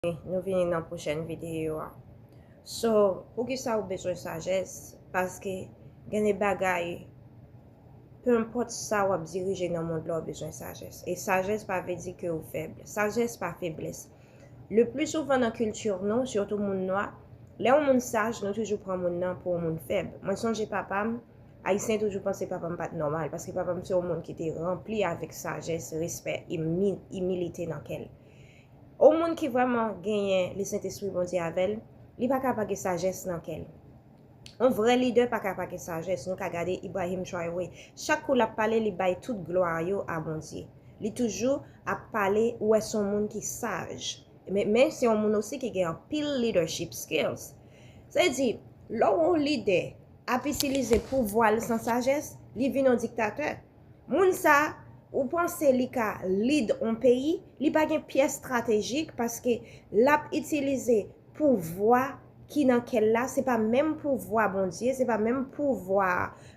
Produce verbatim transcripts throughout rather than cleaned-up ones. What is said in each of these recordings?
Nou vini nan pwochèn videyo a. So, poukisa ou bezwen sajès? Paske gen de bagay, pe enpòt sa w ap dirije nan mond la, ou bezwen sajès. E sajès pa vle di ke ou fèb. Sajès pa feblès. Le pli souvan nan kilti nou, sitou moun nwa, lè yon moun saj, nou toujou pran moun nan pou yon moun fèb. Mwen sonje papa m, Ayisyen toujou panse papa m pa t nòmal, paske papa m se yon moun ki te ranpli avèk sajès, respè, imi-, imilite nan kè l. Yon moun ki vrèman genyen Lesentespri Bondye avè l, li pa ka pa gen sajès nan kè l. Yon vrè lidè pa ka pa gen sajès. Nou ka gade Ibrahim Traoré. Chak kou l ap pale, li bay tout glwa yo a Bondye. Li toujou ap pale, ou wè se yon moun ki saj. Men, men se yon moun osi ki gen anpil leadership skills. Sa vle di, lè w yon lidè ap itilize pouvwa l san sajès, li vin yon diktatè. Moun sa, ou panse li ka lead yon peyi, li pa gen pyès estratejik paske l ap itilize pouvwa ki nan kè l la, se pa menm pouvwa Bondye, se pa menm pouvwa,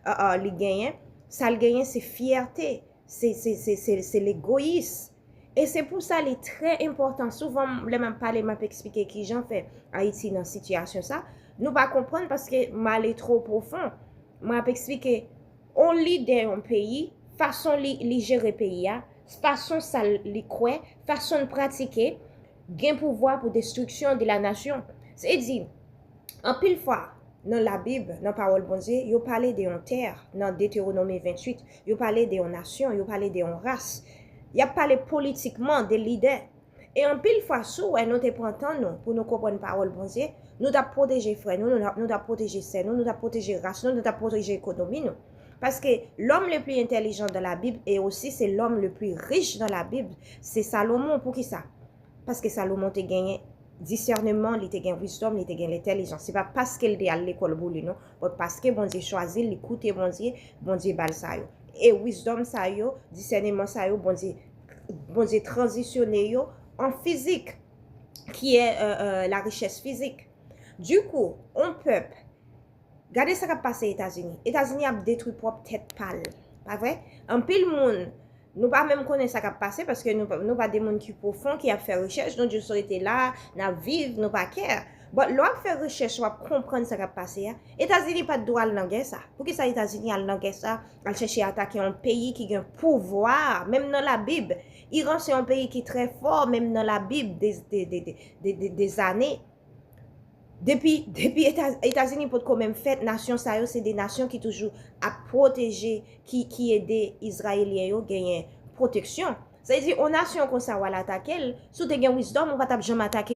uh, uh, li genyen. Sa l genyen, se fyète, se, se, se, se, se legoyis. E se pou sa li trè enpòtan. Souvan, lè m ap pale, m ap eksplike kijan fè Ayiti nan sitiyasyon sa. Nou pa konprann paske m ale twò pwofon. M ap eksplike, yon lidè yon peyi, fason li, li jere peyi a, fason sa li kwè, fason l pratike, gen pouvwa pou destriksyon de la nasyon. Se di, anpil fwa, nan Labib, nan pawòl Bondye, yo pale de yon tè, nan Detewonòmi venntuit, yo pale de yon nasyon, yo pale de yon ras. Y ap pale politikman de lidè. E anpil fwa, si w wè nou te pran tan nou pou nou konprann pawòl Bondye, nou t ap pwoteje frè nou, nou, nou t ap pwoteje sè nou, nou t ap pwoteje ras nou, nou t ap pwoteje ekonomi nou. Paske l'homme le plus intelligent dans la Bible et aussi c'est l'homme le plus riche dans la Bible, se Salomon. Poukisa? Paske Salomon te genyen disèneman, li te gen wisdom, li te gen lentèlijans. Se pa paske l te al lekòl pou li, non. But paske Bondye chwazi l, li koute Bondye, Bondye ba l sa yo. E wisdom sa yo, disèneman sa yo, Bondye, Bondye tranzisyone yo an fizik, ki è, euh, euh, la richès fizik. Du coup, yon pèp, gade sa k ap pase Etazini. Etazini ap detwi pwòp tèt pa l. Pa vre? Anpil moun, nou pa menm konnen sa k ap pase, paske nou, pa- nou pa de moun ki pwofon, ki ap fè rechèch. Nou jis rete la, n ap viv, nou pa care. But lè w ap fè rechèch, w ap konprann sa k ap pase a. Etazini pa t dwe al nan gè sa. Poukisa Etazini al nan gè sa? Al chèche atake yon peyi ki gen pouvwa, menm nan Labib. Iran se yon peyi ki trè fò, menm nan Labib, de, de, de, de, de, de, de zane. Depi, depi Eta-, Etazini potko menm fèt, nasyon sa yo se de nasyon ki toujou ap pwoteje, ki, ki ede Izrayelyen yo genyen pwoteksyon. Sa vle di, yon nasyon konsa w al atake l, si w te gen wisdom, ou pa t ap janm atake